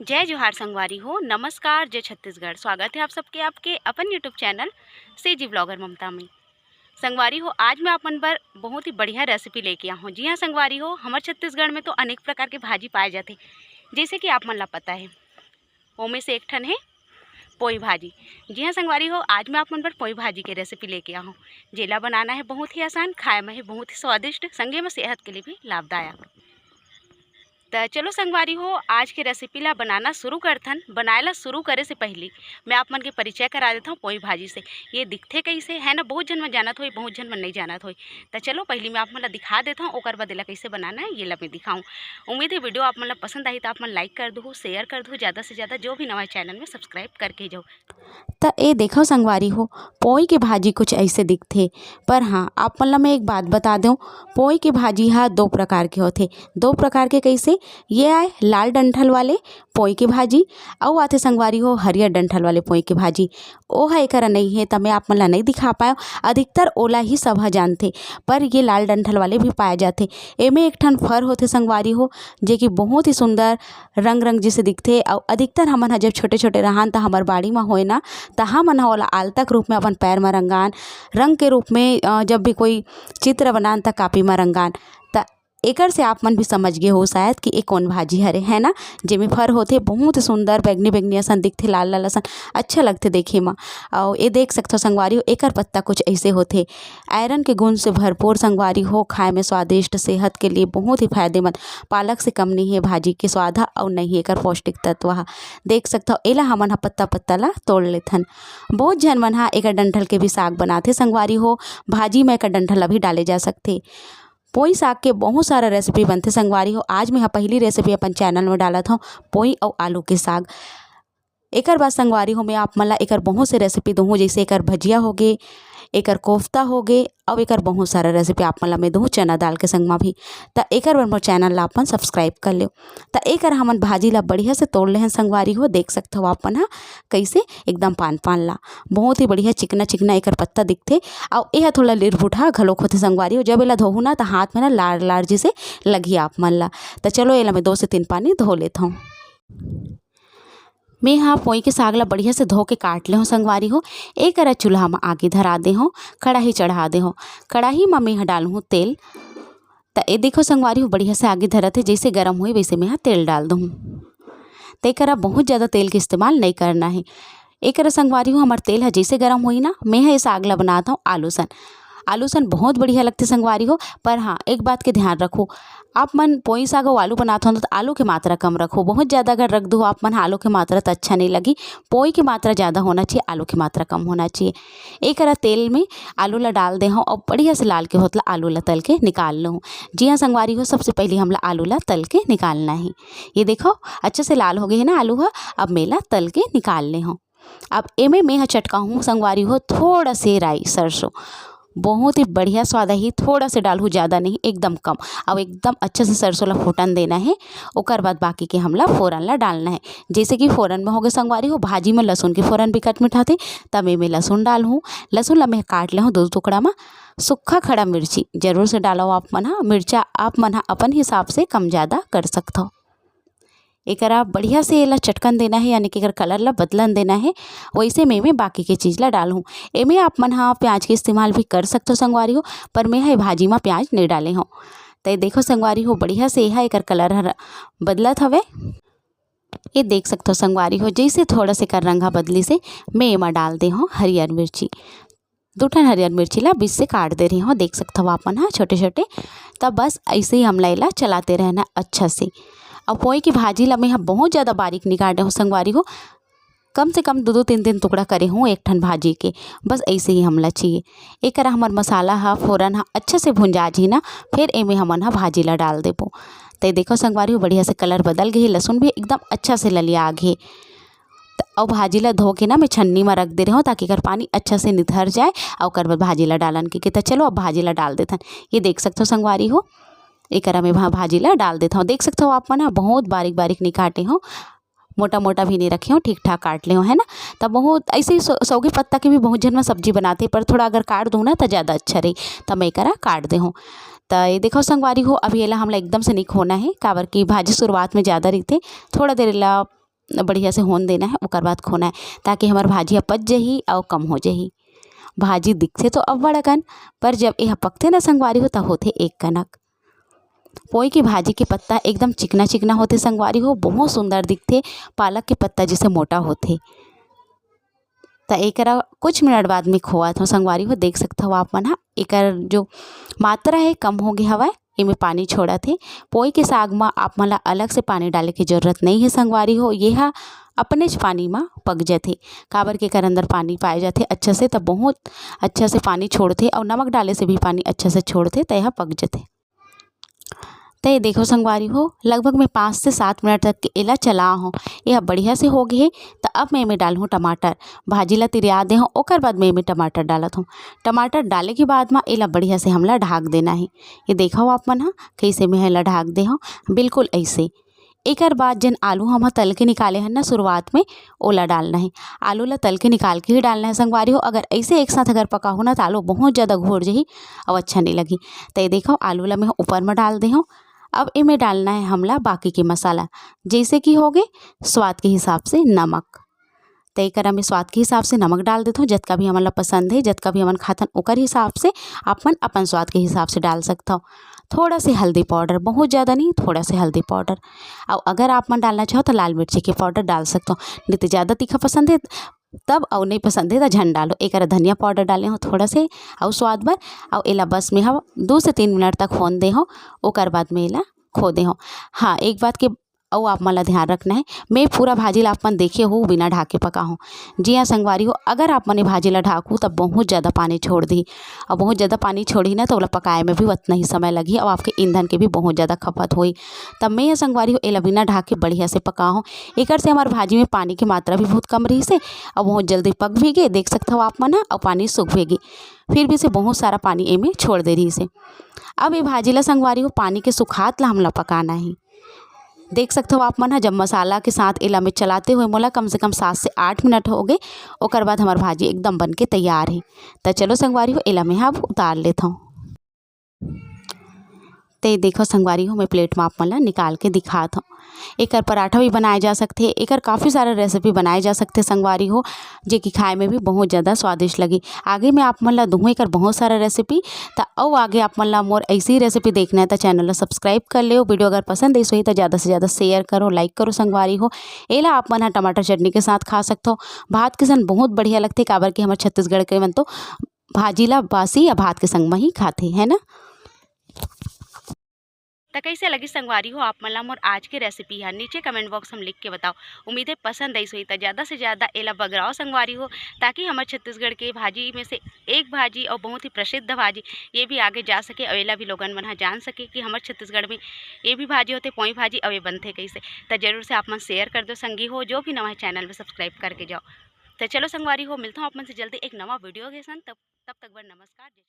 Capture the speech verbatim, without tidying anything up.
जय जोहार संगवारी हो, नमस्कार, जय छत्तीसगढ़। स्वागत है आप सबके आपके अपन YouTube चैनल सेजी ब्लॉगर ममता में। संगवारी हो, आज मैं आप मन बर बहुत ही बढ़िया रेसिपी लेके आहूँ। जी हाँ संगवारी हो, हमर छत्तीसगढ़ में तो अनेक प्रकार के भाजी पाए जाथे, जैसे कि आप मन ला पता है, ओमे से एक ठन है पोई भाजी। जी हाँ संगवारी हो, आज मैं आप मन बर पोई भाजी के रेसिपी लेके आहूँ, जेला बनाना है बहुत ही आसान, खाए में है बहुत ही स्वादिष्ट, संगे में सेहत के लिए भी लाभदायक। त चलो संगवारी हो, आज के रेसिपी ला बनाना शुरू करथन। बनाए ला शुरू करे से पहली मैं आप मन के परिचय करा देथव पोई भाजी से। ये दिखथे कैसे है ना, बहुत झन मन जानत होई, बहुत झन मन नहीं जानत होई। त चलो पहली मैं आप मन ला दिखा देथव, ओकर बाद एला कैसे बनाना है ये ला मैं दिखाऊँ। उम्मीद है वीडियो आप मन ला पसंद आही त आप मन लाइक कर दू, शेयर कर दू, ज़्यादा से ज़्यादा जो भी नवा चैनल में सब्सक्राइब करके जाओ। त ए देखव संगवारी हो, पोई के भाजी कुछ ऐसे दिखथे। पर हाँ, आप मन ला मैं एक बात बता देव, पोई के भाजी हा दो प्रकार के होथे। दो प्रकार के कैसे? ये आए लाल डंठल वाले पोई के भाजी, अउ आथे संगवारी हो हरियर डंठल वाले पोई के भाजी। ओ हा एकरा नहीं है, त मैं आप मन ला नहीं दिखा पाएव। अधिकतर ओला ही सब हा जानथे, पर ये लाल डंठल वाले भी पाए जाथे। एमे एक ठन फर होथे संगवारी हो, जे कि बहुत ही सुंदर रंग रंग जैसे दिखथे। अउ अधिकतर हमन ह जब छोटे छोटे रहन त हमर बाड़ी म होय ना, त हमन ह ओला आलतक रूप में अपन पैर म रंगान, रंग के रूप में अ, जब भी कोई चित्र बनान त कापी म रंगान। त एकर से आप मन भी समझ गे हो शायद कि ए कौन भाजी हरे, है ना, जेमे फर होथे, बहुत ही सुंदर बैगनी बैगनी असन दिखथे, लाल लाल असन, अच्छा लगथे देखे म। अउ ए देख सकथव संगवारी हो, एकर पत्ता कुछ ऐसे होथे। आयरन के गुण से भरपूर संगवारी हो, खाए में स्वादिष्ट, सेहत के लिए बहुत ही फायदेमंद। पालक से कम नहीं है भाजी के स्वाद ह, अउ नहीं एकर पौष्टिक तत्व ह। देख सकथव, एला हमन ह पत्ता पत्ता ला तोड़ लेथन। बहुत झन मन ह एकर डंठल के भी साग बनाथे संगवारी हो, भाजी में एकर डंठल ला भी डाले जा सकथे। पोई साग के बहुत सारा रेसिपी बनथे संगवारी हो। आज मैं ह पहली रेसिपी अपन चैनल में डालत हव, पोई अउ आलू के साग। एकर बाद संगवारी हो, मैं आप मन ला एकर बहुत से रेसिपी दूहूँ, जैसे एकर भजिया होगे, एकर कोफ्ता होगे, अउ एकर बहुत सारा रेसिपी आप मन ला मैं दूहूँ चना दाल के संग मा भी। त एकर बर मोर चैनल ला अपन सब्सक्राइब कर लेव। त एकर हमन भाजी ला बढ़िया से तोड़ लेहन संगवारी हो, देख सकथव आप मन ह कैसे एकदम पान पान ला, बहुत ही बढ़िया चिकना चिकना एकर पत्ता दिखथे। अउ एह थोड़ा लिरभुटहा घलोक होथे संगवारी हो, जब एला धोहू ना त हाथ में ना लार लार जैसे लगही आप मन ला। त चलो एला मैं दो से तीन पानी धो लेथव। मैं हा पोई के साग ला बढ़िया से धो के काट ले हव संगवारी हो। ए करा चूल्हा म आगी धरा दे हव, कड़ाही चढ़ा दे हव। कड़ाही म मैं हा डालहूँ तेल। त ए देखो संगवारी हो, बढ़िया से आगी धरत हे, जैसे गरम होई वैसे मैं हा तेल डाल दूँ। त एकरा बहुत ज़्यादा तेल के इस्तेमाल नहीं करना है। एकरा संगवारी हो, हमर तेल ह जैसे गरम होई ना, मैं हा ए साग ला बनात हव आलू सन। आलू सन बहुत बढ़िया लगथे संगवारी हो। पर हाँ, एक बात के ध्यान रखो, आप मन पोई साग अउ आलू बनात हो ना, त आलू के मात्रा कम रखो। बहुत ज़्यादा अगर रख दो आप मन आलू के मात्रा, त अच्छा नहीं लगी। पोई के मात्रा ज़्यादा होना चाहिए, आलू के मात्रा कम होना चाहिए। एक करा तेल में आलू ला डाल दे हव अउ बढ़िया से लाल के होत ला आलू ला तल के निकाल लो। जी हाँ संगवारी हो, सबसे पहले हमला आलू ला तल के निकालना है। ये देखो, अच्छा से लाल हो गए है ना आलू हा। अब मैं ला तल के निकाल ले हव। अब एमे मैं हा चटकाहूँ संगवारी हो थोड़ा से राई, सरसों, बहुत ही बढ़िया स्वाद आही। थोड़ा से डालहूँ, ज़्यादा नहीं, एकदम कम। अब एकदम अच्छा से सरसों ला फूटन देना है। ओकर बाद बाकी के हमला फोरन ला डालना है। जैसे कि फोरन में होगे संगवारी हो, भाजी में लहसुन के फोरन बिकट मिठाथे, तब एमे लहसुन डालहूँ। लहसुन ला मैं काट ले हव दो टुकड़ा में। सूखा खड़ा मिर्ची जरूर से डालो आप मन हा। मिर्चा आप मन हा अपन हिसाब से कम ज़्यादा कर सकथव। एकरा बढ़िया से एला चटकन देना है, यानी कि एकर कलर ला बदलन देना है। वैसे में एमे बाकी के चीज़ ला डालहूँ। एमे आप मन हा प्याज के इस्तेमाल भी कर सकथव संगवारी हो, पर मैं हा ए भाजी मा प्याज नहीं डाले हव। त ये देखो संगवारी हो, बढ़िया से एहा एकर कलर हर बदलत हवे। ये देख सकथव संगवारी हो, जैसे थोड़ा से एकर रंग हा बदलिस हे, मैं एमा डाल दे हव हरियर मिर्ची। दू ठन हरियर मिर्ची ला बीच से काट दे रही हव, देख सकथव आप मन हा छोटे छोटे। तब बस ऐसे ही हमला एला चलाते रहना अच्छा से। अउ पोई के भाजी ला मैं हा बहुत ज़्यादा बारीक नहीं काटे हव संगवारी हो, कम से कम दो दो तीन तीन टुकड़ा करे हव एक ठन भाजी के, बस ऐसे ही हमला चाहिए। एक करा हमर मसाला हा, फोरन हा अच्छा से भुंजा जही ना, फिर एमे हमन हा भाजी ला डाल देबो। त ये देखो संगवारी हो, बढ़िया से कलर बदल गए, लहसुन भी एकदम अच्छा से ललिया गए। त अउ भाजी ला धो के ना मैं छन्नी म रख दे रहे हव, ताकि एकर पानी अच्छा से निथर जाए, अउ ओकर बाद भाजी ला डालन के, के। त चलो अब भाजी ला डाल देथन। ये देख सकथव संगवारी हो, एकरा में भा-, भाजी ला डाल देथव। देख सकथव आप मन ह, बहुत बारीक बारीक नहीं काटे हव, मोटा मोटा भी नहीं रखे हव, ठीक ठाक काट ले हव, है ना। त बहुत ऐसे ही सौ-, सौगी पत्ता के भी बहुत झन में सब्जी बनाथे, पर थोड़ा अगर काट दूँ ना त ज़्यादा अच्छा रही, त मैं एकरा काट दे हव। त ये देखो संगवारी हो, अभी एला हमला एकदम से नहीं खोना है, काबर कि भाजी शुरुआत में ज़्यादा रहिथे, थोड़ा देर एला बढ़िया से होन देना है, ओकर बाद खोना है, ताकि हमर भाजी ह पच जही अउ कम हो जही। भाजी दिखथे तो अब्बड़ अकन, पर जब एह पकथे ना संगवारी हो, त होथे एक कनक। पोई के भाजी के पत्ता एकदम चिकना चिकना होथे संगवारी हो, बहुत सुंदर दिखथे, पालक के पत्ता जैसे मोटा होथे। त एकरा कुछ मिनट बाद में खोवत हौं संगवारी हो। देख सकत हव आप मन ह, एकर जो मात्रा है कम हो गे हवय, एमे पानी छोड़त हे। पोई के साग म आप मन ला अलग से पानी डाले के जरूरत नइ हे संगवारी हो, ये ह अपनेच पानी म पक जथे, काबर के एकर अंदर पानी पाए जाथे अच्छा से, त बहुत अच्छा से पानी छोड़थे अउ नमक डाले से भी पानी अच्छा से छोड़थे, त एह पक जथे। त ये देखो संगवारी हो, लगभग मैं पाँच से सात मिनट तक एला चला हौं। ये ह बढ़िया से हो गे हे। त अब मैं एमे डालहूँ टमाटर। भाजी ला तिरिया दे हौं, ओकर बाद मैं एमे टमाटर डालत हौं। टमाटर डाले के बाद म एला बढ़िया से हमला ढाक देना हे। ये देखो आप मन ह, कइसे मैं एला ढाक दे हौं, बिल्कुल अइसे। एकर बाद जेन आलू हम ह तल के निकाले हन ना शुरुआत में, ओला डालना हे। आलू ला तल के निकाल के ही डालना हे संगवारी हो। अगर अइसे एक साथ अगर पकाहू ना, त आलू बहुत ज़्यादा घोर जही अउ अच्छा नइ लगही। त ये देखो, आलू ला मैं ऊपर म डाल दे हौं। अब एमे डालना हे हमला बाकी के मसाला, जइसे कि हो गे स्वाद के हिसाब से नमक। त एकरा में स्वाद के हिसाब से नमक डाल देथौं, जतका भी हमन ला पसंद हे, जतका भी हमन खाथन, ओकर हिसाब से आप मन अपन स्वाद के हिसाब से डाल सकथव। थोड़ा से हल्दी पाउडर, बहुत ज़्यादा नहीं, थोड़ा से हल्दी पाउडर। अउ अगर आप मन डालना चाहो त लाल मिर्ची के पाउडर डाल सकथव, नहीं त ज़्यादा तीखा पसंद हे तब, अउ नहीं पसंद हे त झन डालो। एकरा धनिया पाउडर डाले हौं थोड़ा से अउ स्वाद बर, अउ एला बस में हम दो से तीन मिनट तक होन दे हौं, ओकर बाद में एला खो दे हौं। हाँ, एक बात के अउ आप मन ला ध्यान रखना हे, मैं पूरा भाजी ला आप मन देखे हो बिना ढाके पकाहूँ। जी हाँ संगवारी हो, अगर आप मन ये भाजी ला ढाकू त बहुत ज़्यादा पानी छोड़ दी, अउ बहुत ज़्यादा पानी छोड़ही ना त ओला पकाए में भी उतना ही समय लगही अउ आपके ईंधन के भी बहुत ज़्यादा खपत होही। तब मैं ये संगवारी हो एला बिना ढाके बढ़िया से पकाहूँ। एकर से हमार भाजी में पानी के मात्रा भी बहुत कम रहिस हे अउ बहुत जल्दी पक भी गे, देख सकत हव आप मन ह, अउ पानी सूख भी गे। फिर भी से बहुत सारा पानी एमे छोड़ दे रहिस हे। अब ये भाजी ला संगवारी हो पानी के सुखात ला हमला पकाना हे। देख सकत हव आप मन ह, जब मसाला के साथ एला मैं चलाते हुए मोला कम से कम सात से आठ मिनट हो गे, ओकर बाद हमर भाजी एकदम बन के तैयार हे। त चलो संगवारी हो, एला मैं ह अब उतार लेत हौं। ते देखो संगवारी हो, मैं प्लेट म आप मन ला निकाल के दिखात हौं। एकर पराठा भी बनाए जा सकथे, एकर काफ़ी सारा रेसिपी बनाए जा सकथे संगवारी हो, जे कि खाए में भी बहुत ज़्यादा स्वादिष्ट लगही। आगे मैं आप मन ला दूहूँ एकर बहुत सारा रेसिपी। त अउ आगे आप मन ला मोर ऐसी रेसिपी देखना है त चैनल ला सब्सक्राइब कर लेव। वीडियो अगर पसंद आइस होही त ज़्यादा से ज़्यादा शेयर करो, लाइक करो संगवारी हो। एला आप मन ह टमाटर चटनी के साथ खा सकथव। भात के संग बहुत बढ़िया लगथे, काबर कि हमर छत्तीसगढ़ के मन तो भाजी ला बासी या भात के संग म ही खाथे, है ना। त कइसे लगिस संगवारी हो आप मन ला मोर आज के रेसिपी ह? नीचे कमेंट बॉक्स म लिख के बताओ। उम्मीद है पसंद आइस होही, त ज़्यादा से ज़्यादा एला बगराओ संगवारी हो, ताकि हमर छत्तीसगढ़ के भाजी में से एक भाजी अउ बहुत ही प्रसिद्ध भाजी ये भी आगे जा सके अउ एला भी लोगन मन ह जान सके कि हमर छत्तीसगढ़ में ये भी भाजी होथे, पोई भाजी, अउ ये बनथे कइसे। त जरूर से आप मन शेयर कर दो संगी हो, जो भी नवा है चैनल में सब्सक्राइब करके जाओ। त चलो संगवारी हो, मिलत हौं आप मन से जल्दी एक नवा वीडियो के संग। तब, तब तक बर नमस्कार, जय